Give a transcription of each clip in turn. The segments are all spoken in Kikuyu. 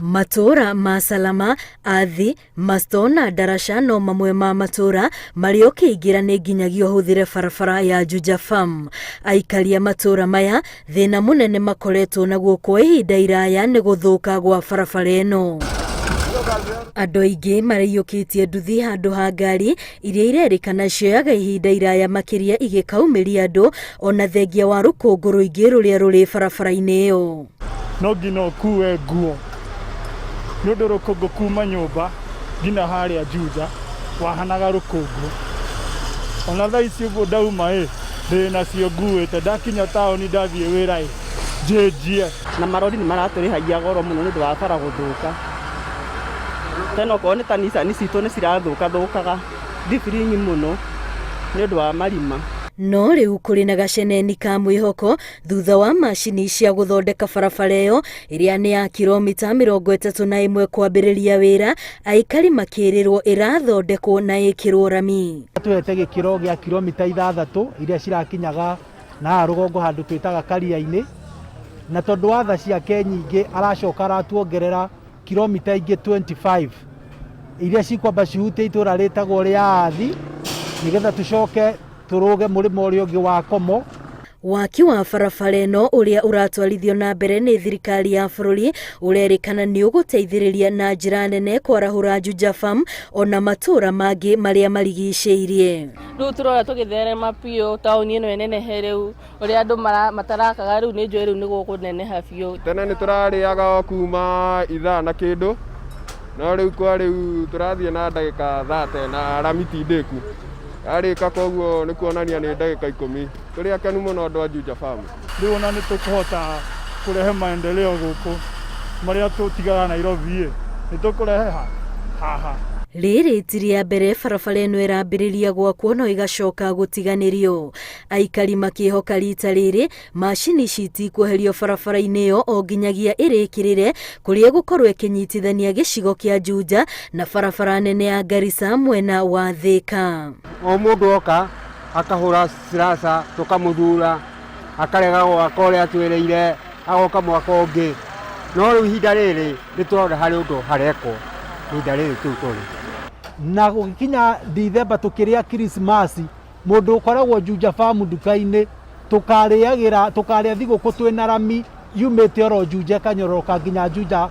Matũũra ma Salama, Athi, Masto na Darasha no mamwe ma matũũra marĩa ũkĩingĩra nĩ nginyagia ũhũthĩre barabara ya Juja Farm. Aikari a matũũra maya thĩna mũnene makoretwo naguo kwa ihinda iraya nĩ gũthũka gwa barabara ĩno. Andũ aingĩ maraiyũkĩtie nduthi handũ ha ngari iria irerĩkana cioyaga ihinda iraya makĩria igĩkaumĩria andũ ona thengia wa rũkũngũ rũingĩ rũrĩa rũrĩ barabara-inĩ ĩyo. No nginya ũkue nguo nĩ ũndũ rũkũngũ kuma nyũmba nginya harĩa Juja wahanaga rũkũngũ. Ona thaa ici ũguo ndauma ĩ, ndĩ nacio nguĩte, ndakinya taũni ndathiĩ wĩra ĩ, njenjie. Na marori nĩ maratũrĩhagia goro mũno nĩ ũndũ wa bara gũthũka. Tena okorwo nĩ ta Nissan citũ nĩ cirathũka thũkaga thibiringi mũno nĩ ũndũ wa marima. No rĩu kũrĩ na gaceneni ka mwĩhoko thutha wa macini cia gũthondeka barabara ĩyo ĩrĩa nĩ ya kiromita 31 kwambĩrĩria wĩra, aikari makĩrĩrwo ĩrathondekwo na ĩkĩrwo rami. Tũhete gĩkĩro gĩa kiromita 6 iria cirakinyaga na haha rũgongo handũ twĩtaga Karia-inĩ, na tondũ wa tha ciake nyingĩ aracoka aratuongerera kiromita ingĩ 25 iria cikwamba cihutie itũra rĩtagwo rĩa Athi, nĩgetha tũcoke tũrũge mũrĩmo ũrĩa ũngĩ wa Komo. Waki wa barabara ĩno ũrĩa ũratwarithio na mbere nĩ thirikari ya bũrũri ũrerĩkana nĩ ũgũteithĩrĩria na njĩra nene kwarahũra Juja Farm ona matũũra mangĩ marĩa marigicĩirie. Rĩu tũrona tũgĩtherema biũ taũni ĩno ĩnenehe rĩu ũrĩa andũ matarakaga rĩu nĩ njũĩ rĩu nĩ gũkũneneha biũ. Tene nĩ tũrarĩaga o kuma ithaa na kĩndũ, no rĩu kwa rĩu tũrathiĩ na ndagĩka 30 na rami ti ndĩku. Yarĩka koguo nĩ kuonania nĩ ndagĩka 10. Tũrĩ akenu mũno andũ a Juja Farm. Rĩu ona nĩ tũkũhota kũrehe maendeleo gũkũ marĩa tũtigaga Nairobi ĩ, nĩ tũkũrehe ha? Haha. Rĩrĩ ti rĩa mbere barabara ĩno ĩrambĩrĩria gwakwo no ĩgacoka gũtiganĩrio. Aikari makĩhoka rita rĩrĩ macini ici itikweherio barabara-inĩ ĩyo o nginyagia ĩrĩkĩrĩre kũrĩa ĩgũkorwo ĩkĩnyitithania gĩcigo kĩa Juja na barabara nene ya Garissa mwena wa Thika. O mũndũ oka akahũra sirasa tũkamũthura, akarega gwaka ũrĩa atwĩrĩire, agoka mwaka ũngĩ. No rĩu ihinda rĩrĩ nĩ tũrona harĩ ũndũ harekwo ihinda rĩrĩ tũu tũrĩ. Na gũgĩkinya Dithemba tũkĩrĩa Krismasi, mũndũ ũkoragwo Juja Farm nduka-inĩ, tũkarĩagĩra, tũkarĩa thigũkũ twĩna rami yumĩte oro Juja ĩkanyororoka nginya Juja,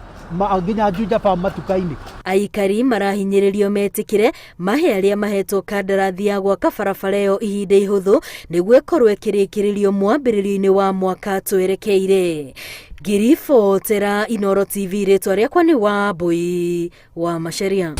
nginya Juja Farm matuka-inĩ. Aikari marahinyĩrĩrio metĩkĩre mahe arĩa mahetwo kandarathi ya gwaka barabara ĩyo ihinda ihũthũ nĩguo ĩkorwo ĩkĩrĩkĩrĩrio mwambĩrĩrio-inĩ wa mwaka twerekeire. Ngĩribotera Inooro TV, rĩtwa rĩakwa nĩ Wambũi wa Macharia.